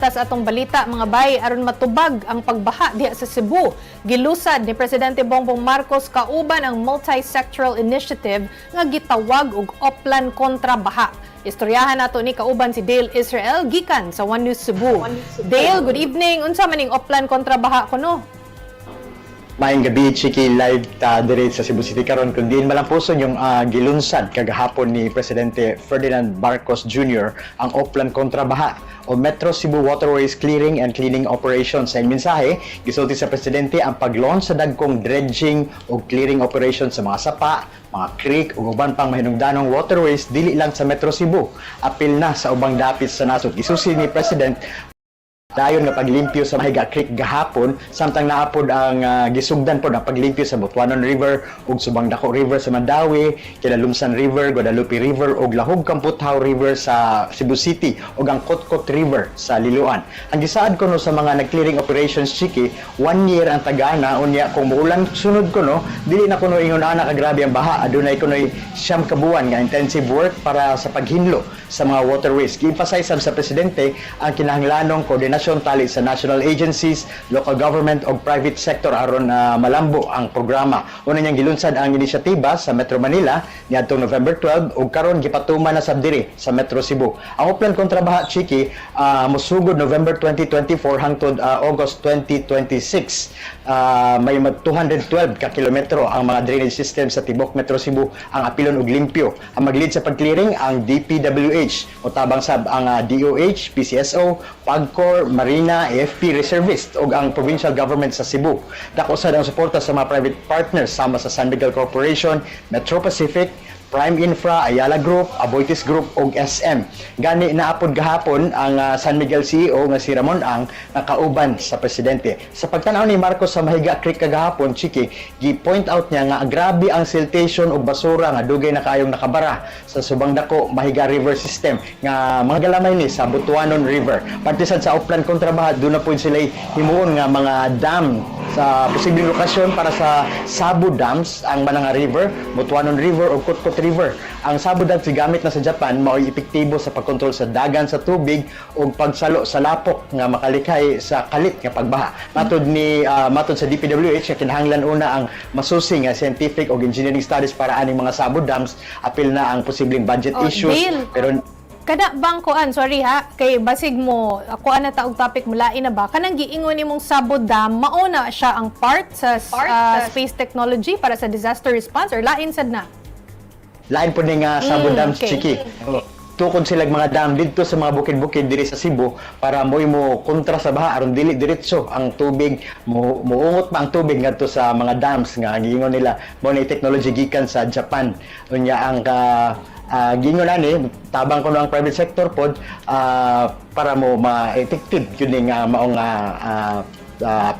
Tas atong balita, mga bay, aron matubag ang pagbaha diha sa Cebu, gilusad ni Presidente Bongbong Marcos kauban ang multi-sectoral initiative nga gitawag og Oplan kontra Baha. Istoryahan nato ni kauban si Dale Israel gikan sa One News Cebu. Dale, good evening. Unsa man ning Oplan kontra Baha kuno? Maayong gabi, Chiki. Live ta dire sa Cebu City karon kun diin malampuson yung gilunsad kagahapon ni Presidente Ferdinand Marcos Jr. ang Oplan kontra Baha o Metro Cebu Waterways Clearing and Cleaning Operations. Sa mensahe, gisulti sa presidente ang pag-launch sa dagkong dredging o clearing operations sa mga sapa, mga creek ug uban pang mahinungdanong waterways dili lang sa Metro Cebu, apil na sa ubang dapit sa nasod. Gisusi ni President dayon nga paglimpyo sa Mahiga Creek gahapon, samtang naapod ang gisugdan pod ang paglimpyo sa Butuanon River ug Subang Dako River sa Mandaue, Kinalumsan River, Guadalupe River ug Lahug Kamputhaw River sa Cebu City ug ang Kotkot River sa Liloan. Ang gisaad kuno sa mga nag-clearing operations, Chiki, one year ang tagana. Unya kung muulan sunod kuno, dili na kuno ingon ana kagrabe ang baha. Adunay kunoy 9 ka buwan nga intensive work para sa paghinlo sa mga waterways. Gi-emphasize sab sa presidente ang kinahanglanong koordinasyon tali sa national agencies, local government ug private sector aron malambo ang programa. Una niyang gilunsad ang inisyatiba sa Metro Manila niadtong November 12 ug karon gipatuman na sab diri sa Metro Cebu. Ang Oplan kontra Baha, Chiki, mosugod November 2024 hangtod August 2026. May 212 ka kilometro ang mga drainage system sa tibok Metro Cebu ang apilon og limpyo. Ang mag-lead sa pag-clearing ang DPWH o tabang sab ang DOH, PCSO, PAGCOR, Marina, AFP Reservist ug ang provincial government sa Cebu. Dako sad ang suporta sa mga private partners sama sa San Miguel Corporation, Metro Pacific, Prime Infra, Ayala Group, Aboitiz Group ug SM. Gani naapod gahapon ang San Miguel CEO nga si Ramon Ang nakauban sa presidente. Sa pagtan-aw ni Marcos sa Mahiga Creek kagahapon, Chiki, gi-point out niya nga grabe ang siltation ug basura nga dugay na kayong nakabara sa Subang Dako Mahiga River System nga mga galamay ni sa Butuanon River. Parte sad sa Oplan kontra Baha, duna po sila himuon nga mga dam sa posibleng lokasyon para sa Sabo Dams, ang Mananga River, Butuanon River ug Kotkot River. Ang Sabo Dams gigamit na sa Japan, mao'y epektibo sa pagkontrol sa dagan sa tubig ug pagsalo sa lapok nga makalikay sa kalit nga pagbaha. Matod sa DPWH nga kinahanglan una ang masusi nga scientific ug engineering studies para aning mga Sabo Dams, apil na ang posibleng budget Oh, issues. Dale. Pero Kada bang kuan, sorry ha, kay basig mo, kuan na taog topic mo, lain na ba? Kanang giingon nimong Sabo Dam, mao na siya ang part sa space technology para sa disaster response or lain sad na? Lain po ni nga Sabo Dams, Chiki. Oh. Tukod sila mga dam didto sa mga bukid-bukid diri sa Cebu para mo'y mo kontra sa baha aron dili diretso ang tubig mo muungot pa ang tubig ngadto sa mga dams nga giingon nila mo ni technology gikan sa Japan. Unya ang ka giingon ani tabang kuno ang private sector pod para mo ma-effective yun nga maong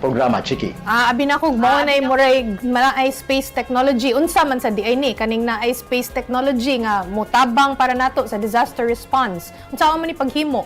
programa, Chiki. Ah, abi na kog mao na muray ay space technology. Unsa man sa diay ni kaning naay space technology nga motabang para nato sa disaster response? Unsa man ni paghimo?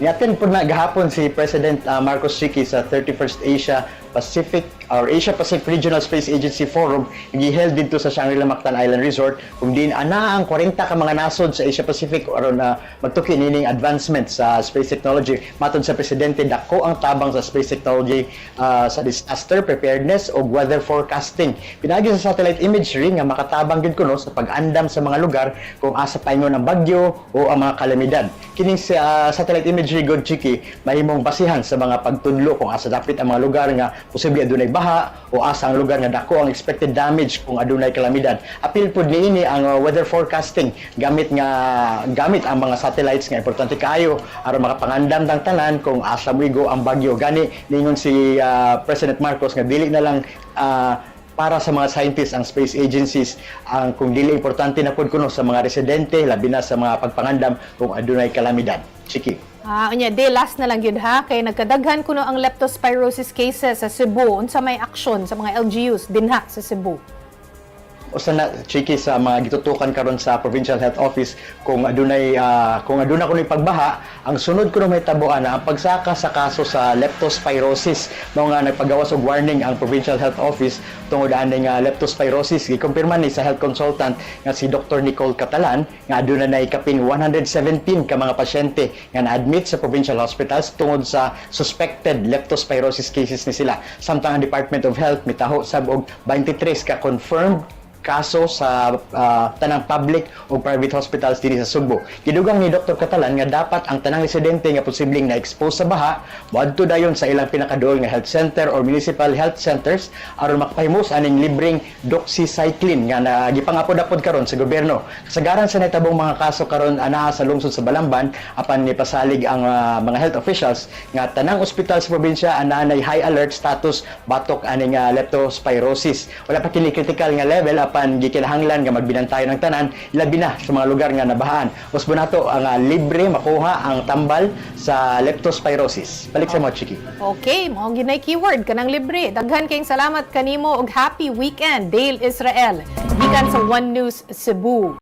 Niattend po na gahapon si President Marcos, Chiki, sa 31st Asia Pacific or Asia Pacific Regional Space Agency Forum giheld didto sa Shangri-La Mactan Island Resort kung diin ana ang 40 ka mga nasod sa Asia Pacific aron magtuki nining advancement sa space technology. Matod sa presidente, dako ang tabang sa space technology sa disaster preparedness o weather forecasting. Pinaagi sa satellite imagery nga makatabang gid kuno sa pag-andam sa mga lugar kung asa paingon ang bagyo o ang mga kalamidad. Kining sa satellite imagery god, Chiki, mahimong basihan sa mga pagtudlo kung asa dapit ang mga lugar nga posible adunay baha o asa ang lugar nga dako ang expected damage kung adunay kalamidad. Apil pud niini ang weather forecasting gamit ang mga satellites nga importante kaayo aron makapangandam tang tanan kung asa moigo ang bagyo. Gani ningon si President Marcos nga dili na lang para sa mga scientists ang space agencies ang kung dili importante na pud kuno sa mga residente, labi na sa mga pagpangandam kung adunay kalamidad, Chiki. Ah, unya de last na lang gyud ha, kay nagkadaghan kuno ang leptospirosis cases sa Cebu. Unsa may aksyon sa mga LGUs dinha sa Cebu? Usa na, Chiki, sa mga gitutukan karon sa Provincial Health Office kung aduna kuno'y pagbaha, ang sunod kuno mahitabo ana ang pagsaka sa kaso sa leptospirosis. Mao nga nagpagawas og warning ang Provincial Health Office tungod ani nga leptospirosis. Gikumpirma ni sa health consultant nga si Dr. Nicole Catalan nga aduna nay kapin 117 ka mga pasyente nga na-admit sa provincial hospitals tungod sa suspected leptospirosis cases ni sila. Samtang ang Department of Health mitaho sab og 23 ka confirmed kaso sa tanang public o private hospitals dinhi sa Sugbo. Gidugang ni Dr. Catalan nga dapat ang tanang residente nga posibleng na-expose sa baha moadto dayon sa ilang pinakaduol nga health center or municipal health centers aron makapahimos aning libreng doxycycline nga nagipangapod-apod karon sa gobyerno. Kasagaran sa nahitabong mga kaso karon anaa sa lungsod sa Balamban, apan nipasalig ang mga health officials nga tanang ospital sa probinsya anaa nay high alert status batok aning leptospirosis. Wala pa kini critical nga level, apan gikinahanglan nga magbinantayon ang tanan, labi na sa mga lugar nga nabahaan. Usbon nato ang libre makuha ang tambal sa leptospirosis. Balik sa mo, Chiki. Okay, mao ginay keyword kanang libre. Daghan kayong salamat kanimo og happy weekend, Dale Israel. Gikan sa One News Cebu.